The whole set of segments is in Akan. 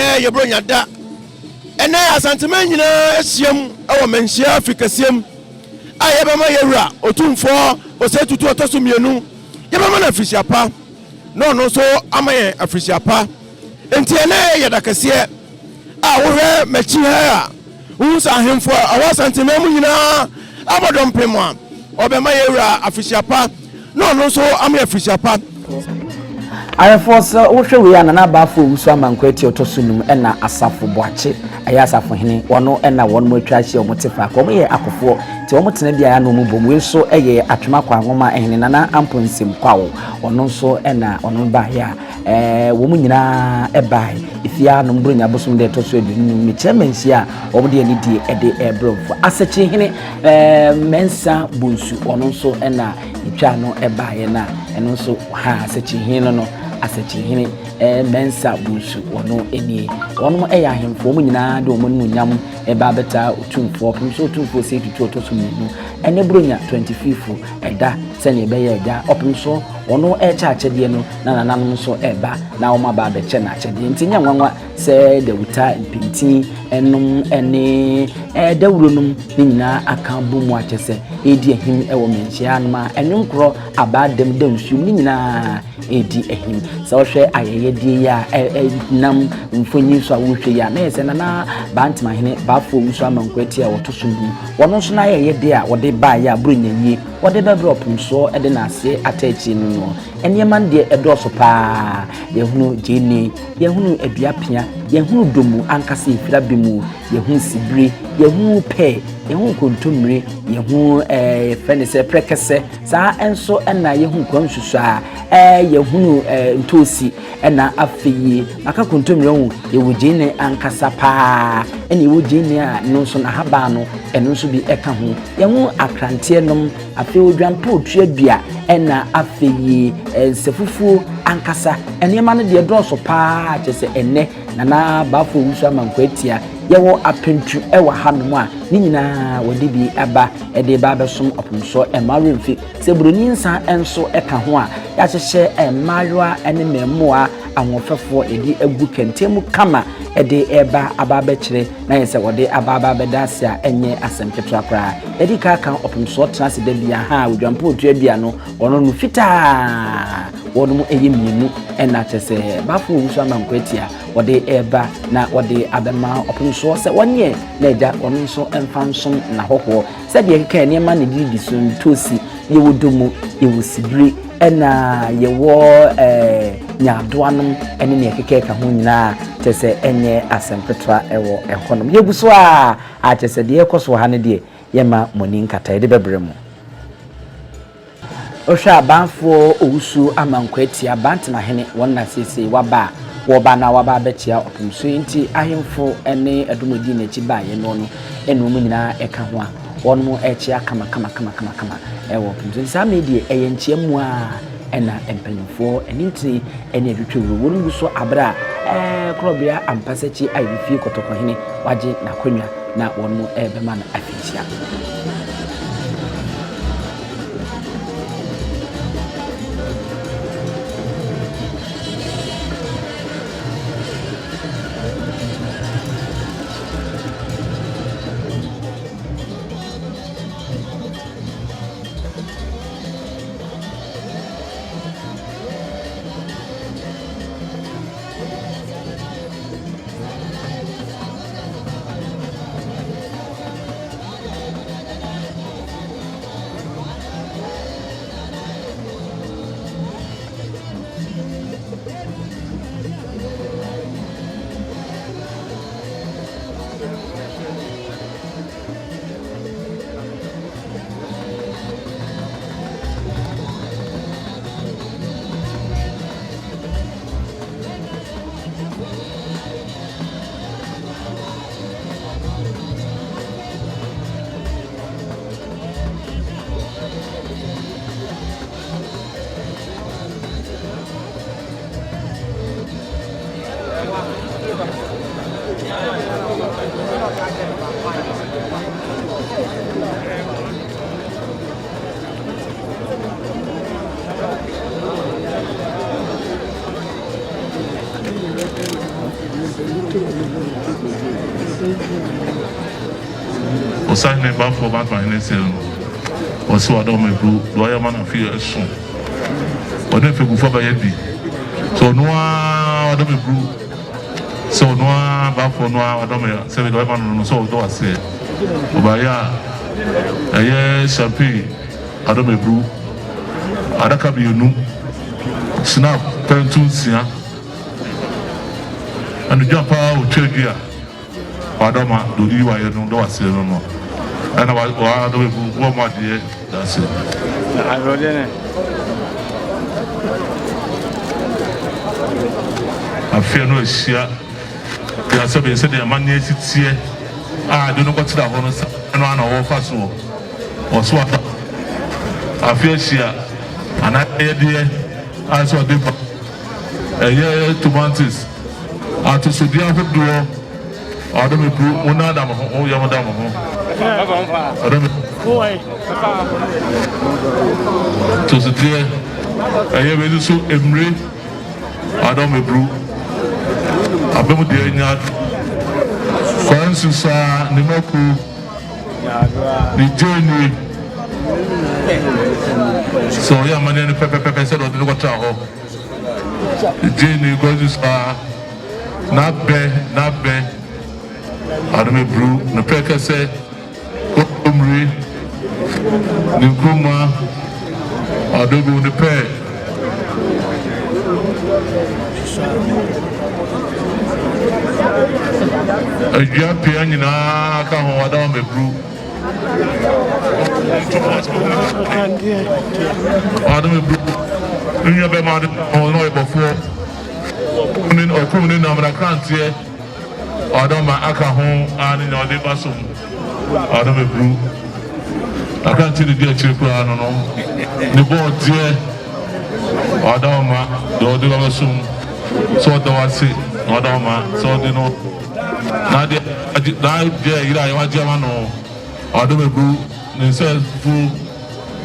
Ɛnnɛ yɛ Buronya da. Ɛnnɛ Asanteman nyinaa ahyiam wɔ Manhyia afi kɛseɛ mu a yɛbɛma yɛwura Otumfoɔ Osei Tutu ɔtɔ so mmienu, yɛbɛma no afirihyia pa na ɔno nso ama yɛn afirihyia pa. Enti ɛnnɛ yɛ da kɛseɛ a wohwɛ m'akyi ha a wohu sɛ ahemfo a ɛwɔ Asanteman mu nyinaa abɔ dɔmpem a ɔbɛma yɛwura afirihyia pa na ɔno nso ama yɛn afirihyia pa. Ahwɛfoɔ sɛ wohwɛ wei a Nana Abaafo Owusu Amankwa Ati ɔtɔ so num ɛna Asafo Boakye ɛyɛ Asafohene wɔno ɛna wɔn mo atwa ahyia wɔn te faako wɔn yɛ akofoɔ nti wɔn tena biara na wɔn bom wei nso ɛyɛ Atwem Akwa Nwoma Hene Nana Amponsem Kwawo ɔno nso ɛna ɔno baeɛ a ɛɛ wɔn nyinaa ɛbae efie anom Buronya bosom deɛ ɛtɔ so 25 mekyerɛ manhyia a wɔn de anidie ɛde ɛrebrɛ mfo Asɛkye Hene ɛɛ Mɛnsa Bonsu ɔno nso ɛna Yɛtwaa no baeɛ no a, ɛno nso ha Asɛkyerehene no no, Asɛkyerehene eh, Mensah Bonsu, wɔno nie. Wɔnom yɛ ahemfo, wɔn nyinaa de wɔn animuonyam ba abɛtaa Otumfoɔ, ɔpem so Otumfoɔ Osei Tutu ɔtɔ so mmienu, ɛne Buronya 25 ɛda sɛdeɛ ɛbɛyɛ agya ɔpem so wɔno ɛrekyɛ akyɛdeɛ no na nananom nso ɛreba na wɔn aba abɛkyɛ no akyɛdeɛ nti nyɛ nwanwa Sɛ dawuta mpintin nom ne dawuro nom ne nyinaa aka abɔ mu a, kyerɛ sɛ ɛredi ahim wɔ manhyia nom a, ɛnwom korɔ abaa dam da nsuom ne nyinaa ɛredi ahim. Sɛ wohwɛ ayɛyɛdeɛ yi a ɛnam mfonyin so a wohwɛ yi a, na yɛ sɛ Nana Bantemahene Bafo Owusu Amankwah Ati a wɔto so du, wɔno nso n'ayɛyɛdeɛ a wɔde baeɛ a Buronya yie wɔde bɛbrɛ ɔpemsoɔ de n'aseɛ ata akyire no noɔ. Nneɛma no deɛ ɛdɔɔso paa. Yɛhunu gyeene, yɛhunu adua pea, yɛhunu domu ankasa efira bi mu, yɛhunu sibire, yɛhunu pɛɛ, yɛhunu kontommire, yɛhunu ɛɛ yɛfrɛ no sɛ prɛkɛsɛ. Saa nso ɛna yɛhunu kwan nsusu a ɛɛ yɛhunu ɛɛ ntoosi ɛna afei maka kontommire ho yɛwɔ gyeene ankasa paa ɛna yɛwɔ gyeene a no nso n'ahaban no ɛno nso bi ɛka ho. Yɛhunu akranteɛ nom. Afei odwampa otua dua ɛna afei nsafufuo ankasa. Nneɛma no deɛ dɔɔso paa kyerɛ sɛ ɛnnɛ Nana Bafo Owusu Amankwaa Atia yɛwɔ apentu ɛwɔ hanom a ne nyinaa wɔde bi aba ɛde ba abɛsom ɔpomsoɔ ɛmma werɛ mfi sɛ buroni nsa nso ɛka ho a yɛahyehyɛ mmaayewa ne mmaamua ahoɔfɛfoɔ yɛde agu kɛntɛn mu kama ɛde ɛreba aba abɛkyerɛ na yɛ sɛ wɔde aba aba abɛda ase a ɛnyɛ asɛm ketewa koraa. Yɛde ka ka ɔpemsoɔ tena ase da bia ha odwampo otua dua no wɔn no fitaa wɔn mu ɛyɛ mmienu ɛna kyɛ sɛ bafo owusu ama nkɔ atia wɔde ɛreba na wɔde abɛma ɔpemsoɔ sɛ wɔnyɛ na agya wɔn nso mfa nsom n'ahɔhoɔ sɛdeɛ ɛkeka nneɛma na ɛdidi so ntoosi yɛwɔ domo yɛwɔ sibire ɛna yɛwɔ ɛɛ nyaadoa nom ɛne nea ɛkeka ɛka ho nyinaa kyɛ sɛ ɛnyɛ asɛm ketewa ɛwɔ ɛhɔnom yɛgu so a a kyɛ sɛ deɛ ɛkɔ so wɔ ha no deɛ yɛmma mo ani nkata yɛde bɛbrɛ mo. Wohwɛ abanfoɔ owusuo ama nkwatia Bantenahene wɔn na seesei waba a wɔreba na waba abɛkyea ɔpem so yi nti ahemfo ne ɛdom a ɛdii n'akyi baeɛ noɔ no ɛna wɔn nyinaa ɛka ho a wɔnom ɛrekyea kama kama kama kama kama ɛwɔ ɔpem so nti saa mmerɛ yi deɛ ɛyɛ nkyea mu ara ɛna mpanyinfoɔ ɛne ntini ɛne atwitwa wuro wɔn gu so abere a ɛɛ korɔbea ampasakyi ayɛfie kɔtɔkɔhene wagye n'akonnwa na wɔn ɛrebɛma no afinhyia. Ɔsahene Baffour Bantama se no, ɔse wadɔ ɔmo aburu deɛ wayɛ ama no afe ɛso. Ɔne Afegufoɔ bɛyɛ bi sɛ ɔno ara wadɔ me aburu sɛ ɔno ara Baffour no ara wadɔ me sɛ deɛ wayɛ ma no no sɛ ɔdɔ aseɛ. Ɔbaeɛ a ɛyɛ champagne adɔ me aburu adaka mienu, snap pɛntu nsia, ɛna dwa paa ɔtwa dua. Wadɔ ma deɛ ɔde yi wayɛ no dɔ waseɛ no no ɛna wadɔ bɛbu wɔ mu adeɛ dase. Afeɛ no ahyia deɛ sɛbe sɛdeɛ amanneɛ si teɛ a de no kɔtena hɔ no sa no ana wɔfa soɔ ɔso aba afeɛ ahyia anaa ɛyɛdeɛ a sɛ ɔde ba ɛyɛ tomantes Atosodeɛ ahodoɔ ɔde me bu mo nan da mo ho mo yam da mo ho ɔde me atosodeɛ ɛyɛ wei nso mmire ɔde me buru abɛm deɛ nya kwan susaa ne mako ne gyeene sɛ ɔyɛ amanneɛ no pɛpɛpɛpɛ sɛ ɔde no kɔtra hɔ. Gye ne guadu saa n'abɛ n'abɛ Adomebru ne prɛkɛsɛ kontomire ne nkruma Adobu ne pɛ Adua pia nyinaa ka ho Adamebru. Ne nua bɛma de ho na ɔyɛ bɔfoɔ ɔkum ne nam na kranteɛ ɔdɔ ma aka ho a ne nya ɔde ba som ɔdɔ mɛburu akranteɛ ne di akyire koraa no no ne bɔɔdeɛ ɔdɔ ma deɛ ɔde ba bɛsom sɛ ɔdɔ wase na ɔdɔ ma sɛ ɔde no N'adeɛ n'adeɛ yere a wagye ama no, ɔde bɛgu ne nsa afuo,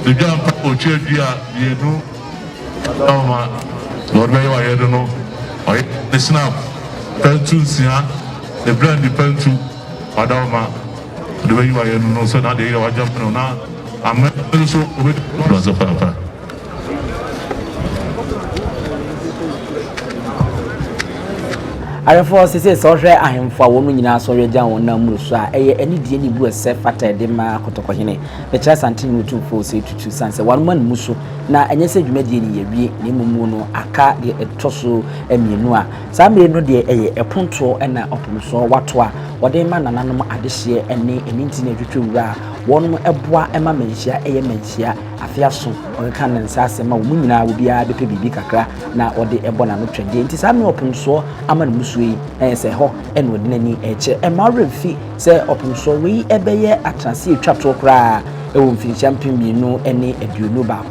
ne dwa mpa otwa dua mienu ama na ɔde bɛyɛ wayɛde no, ɔyɛ ne snap pɛntu nsia, ne brandy pɛntu ɔdawoma ɔde bɛyi wayɛ no no sɛ n'adeɛ yere a wagye ama no na amena nso obɛdi no paapa. Awɛfoɔ sese sɛ ɔhwɛ ahemfo a wɔn nyinaa sɔre agya wɔn nan mu so a ɛyɛ anidie ne bu ɛsɛ fata ɛde ma kɔtɔkɔhene bɛkyerɛ Asantehene Otumfoɔ Osei Tutu sane sɛ wɔn ne mu so na ɛnyɛ sɛ dwumadie no yɛwie na mmom no aka deɛ ɛtɔ so mmienu a saa mmerɛ no deɛ ɛyɛ ɛpontoɔ ɛna ɔpomsoɔ wato a wɔde ma nananom adehyeɛ ɛne ɛne nti na ɛtwitwa wura a wɔn ɛboa ɛma manhyia ɛyɛ manhyia Afe aso, ɔkeka ne nsa ase ma wɔn nyinaa, obiara bɛpɛ biribi kakra na ɔde bɔ n'ano twɛdeɛ. Nti saa mmerɛ ɔpemsoɔ ama no musuo yi, na yɛ sɛ ɛhɔ na ɔde n'ani rekyerɛ. Ɛmma wo werɛ mfi sɛ ɔpemsoɔ wei bɛyɛ atenase a ɛtwa toɔ koraa wɔ mfirinhyia 2021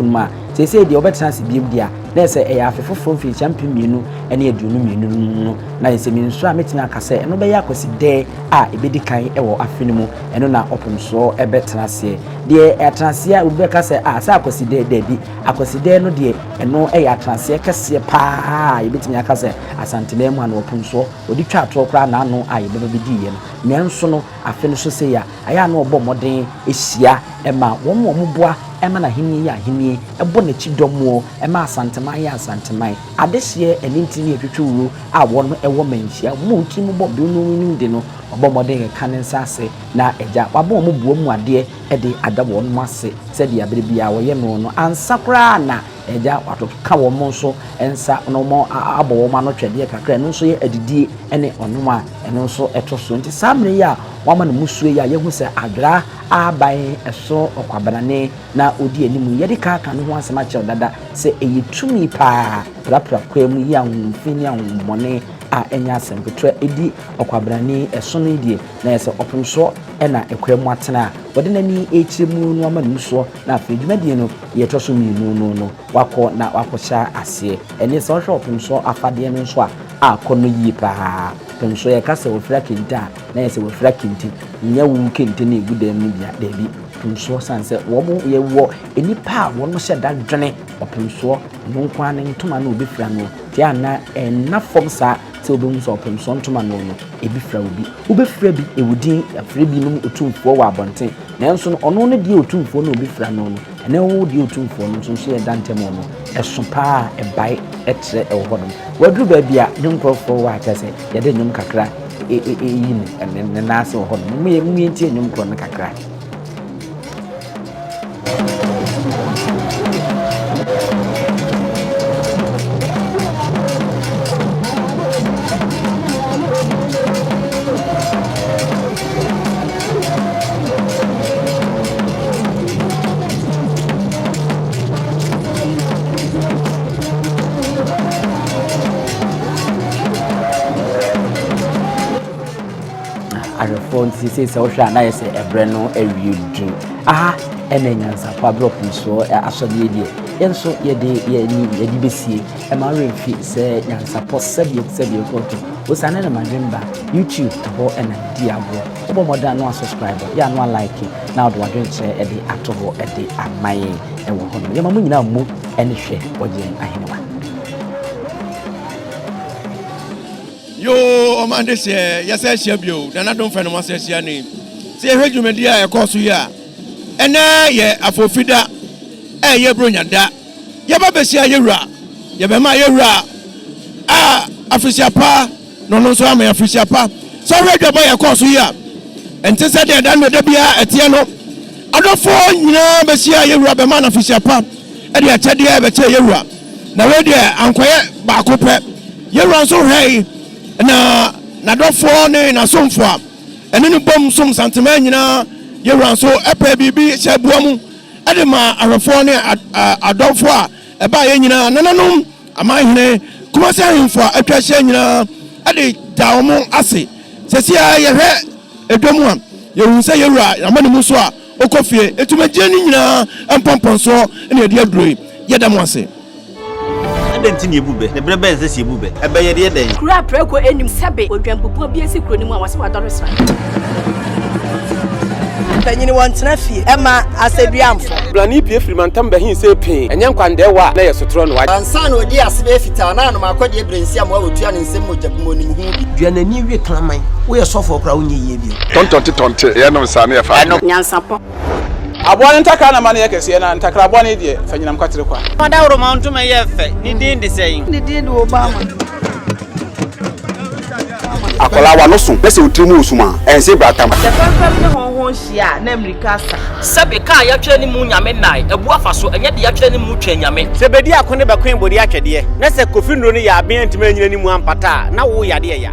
no mu a, seesei deɛ ɔbɛtena ase bio deɛ a, na yɛ sɛ ɛyɛ afe foforɔ mfirinhyia 2022 no mu no, na yɛ sɛ mensuro a mɛtumi aka sɛ ɛno bɛyɛ akwasidɛɛ a ɛbɛdi kan wɔ afe no mu, ɛno na ɔpemsoɔ bɛtena aseɛ. Deɛ atenaseɛ a obi bɛka sɛ ah sɛ akwasidɛɛ daabi akwasidɛɛ no deɛ ɛno yɛ atenaseɛ kɛseɛ paa a yɛbɛtumi aka sɛ Asanteman mu ano ɔpomsoɔ ɔde twa atoɔ koraa n'ano a yɛbɛba bɛdiiɛ no nanso no afe no so sei a ayɛ a na ɔbɔ mmɔden hyia ma wɔn a wɔboa ma n'ahennie yɛ ahennie bɔ n'akyi dɔm ma Asanteman yɛ Asanteman adehyeɛ ɛne ntini atwitwiwuro a wɔn wɔ manhyia wɔn a wɔtiri mu bɔ binom de no ɔbɔ mmɔden keka ne nsa ase Na Agya, wabɔ wɔn boa mu adeɛ de ada wɔn ase sɛdeɛ berɛ biara wɔyɛ noɔ no, ansa koraa na Agya wakeka wɔn nso nsa na wɔabɔ wɔn ano twɛdeɛ kakra, ɛno nso yɛ adidie ne ɔnom a ɛno nso ɛto so. Nti saa mmerɛ yi a wɔama no musuo yi a yɛhu sɛ adwera ahaban ɛso ɔkwabrane na ɔdi anim yi, yɛde ka aka ne ho asɛm akyerɛ wo dada sɛ ɛyɛ tumi paa prapra kwaa mu yi ahonhom fi ne ahonhommɔne a ɛnyɛ asɛm ketewa ɛdi ɔkwabrane ɛso no yi deɛ Na ɛsɛ ɔpem soɔ na ɛkura mu atena a wɔde n'ani rekyerɛ mu no ama no mu soɔ, na afei dwumadie no deɛ ɛtɔ so mmienu no no wakɔ na wakɔhyɛ aseɛ. Ɛnneɛ sɛ wohwɛ ɔpem soɔ afadeɛ no nso a, akɔ no yie pa ara. Ɔpem soɔ, yɛka sɛ wafira kente a, na ɛyɛ sɛ wafira kente, nyɛ wo kente no a ɛgu dan mu no bi a, daabi. Ɔpem soɔ, sane sɛ wɔn, yɛwɔ nnipa a wɔhyɛ da dwene ɔpem soɔ, ɔno nko ara ne ntoma na ɔbɛfira no, nti a na ɛnna fam saa. Sɛ wobɛhu sɛ ɔpemsoɔ ntoma no no, ebi fira obi. Wobɛfira bi, ɛwɔ din, yɛafrɛ binom otumfoɔ wɔ abɔnten. Nanso no, ɔno ne deɛ otumfoɔ no a obi fira no no, ɛne wo deɛ otumfoɔ no nso nso yɛ da ntam no, ɛso paa, ɛbae, ɛtrɛ ɛwɔ hɔnom. Waduru baabi a ne nkurɔfoɔ wɔ a kyerɛ sɛ yɛde nnwom kakra ɛyi ne ne nan ase wɔ hɔnom. Mo yɛntie nnwom korɔ no kakra. Ahwɛfoɔ nti sesei sɛ wohwɛ a na ayɛ sɛ ɛberɛ no awie du. Aha ɛna nyansapɔ aberɛpomsoɔ asɔdeɛ deɛ yɛn nso yɛde yɛni yɛde bɛsie. Ɛma werɛ mfi sɛ nyansapɔ sɛdeɛ sɛdeɛ kɔto osiane na madwen ba YouTube ɛhɔ ɛna di agorɔ. Wobɔ mmɔden a na wasubscribe yɛ a na walike na wode wadwenkyerɛ ɛde ato hɔ ɛde ama yɛn ɛwɔ hɔ nom. Yɛma mo nyinaa mmu ɛne hwɛ ɔgye yɛn ahenewa. Yoo ɔman dehyeɛ yɛsɛ ahyia bio Nana Domfɛ no moasɛ ahyia ni Sɛ yɛhwɛ dwumadie a ɛkɔɔ so yi a ɛnɛ yɛ Afofi da ɛyɛ Bronya da Yɛba bɛhyia yɛwura yɛbɛma yɛwura a afirihyia pa na ɔno nso ama yɛ afirihyia pa Sɛ wohwɛ adwabɔ a yɛkɔɔ so yi a ɛnte sɛ deɛ da no da biara ɛteɛ no Adɔfoɔ nyinaa bɛhyia yɛwura bɛma no afirihyia pa ɛde akyɛdeɛ bɛkyɛ yɛwura Na wei deɛ ankɔyɛ baako pɛ. Yɛn Wura nso hwɛe, na n'adɔfoɔ ne n'asomfoɔ a ɛne no bom som Santeman nyinaa, yɛn Wura nso pɛɛ biribi hyɛɛ boa mu de maa ahwɛfoɔ ne adɔfoɔ a ɛbaeɛ nyinaa, nananom, amanhene, Kumasi ahemfo a atwa ahyia nyinaa de daa wɔn ase. Seesei ara yɛhwɛ edwa mu a, yɛhu sɛ yɛn Wura ama ne mu so a ɔkɔ fie. Dwumadie no nyinaa mpɔmpɔnsoɔ na yɛde aduro yi. Yɛda mo ase. Adɛn nti na yɛbu bɛ? Na berɛ bɛn na ɛsɛ sɛ yɛbu bɛ? Ɛbɛ yɛde yɛ dɛn? Kuro a prako nnim sɛbe odwanpupoɔ bi asi kuro no mu a wɔse wadɔre sra. Mpanyin wɔntena fie ɛma asɛduamfo. Blani pue firi mantam bɛhee see pee, ɛnyɛ nkwandɛɛwa a na ɛyɛ sotorɔ no. Ansa na ɔdii ase bɛyɛ fitaa na anom akɔdeɛ berɛ nsi amoa wɔtua ne nsam mogya bi mu ɔnim ho bi. Dua n'ani we kraman. Woyɛ sɔfoɔ koraa wonyɛ yie bio. Tɔntɔnte tɔnte yɛnom saa ne yɛfa Ɛno. Nyansapɔ. Aboa no ntakra na ma no yɛ kɛseɛ, na ntakra bɔne deɛ, fa nyinam kwatere kwa. Ɔdawuroma ntoma yɛ fɛ, ne din de sɛn? Ne din de Obama. Akwadaa w'ano so na sɛ wo tiri mu wɔ sum a, ɛnse bratam. Sɛ fɛmfɛm ne hɔnhɔn hyia a, na mmirika asa. Sɛbe ka a yɛatwerɛ ne mu Nyame nnae, abu afa so, ɛnyɛ deɛ yɛatwerɛ ne mu Twɛn Nyame. Sɛ bedi ako ne bɛkoe bode atwɛdeɛ, na sɛ Kofi nnuro no yɛ aben antumi anyina ne mu ampata a, na wo yadeɛ ya.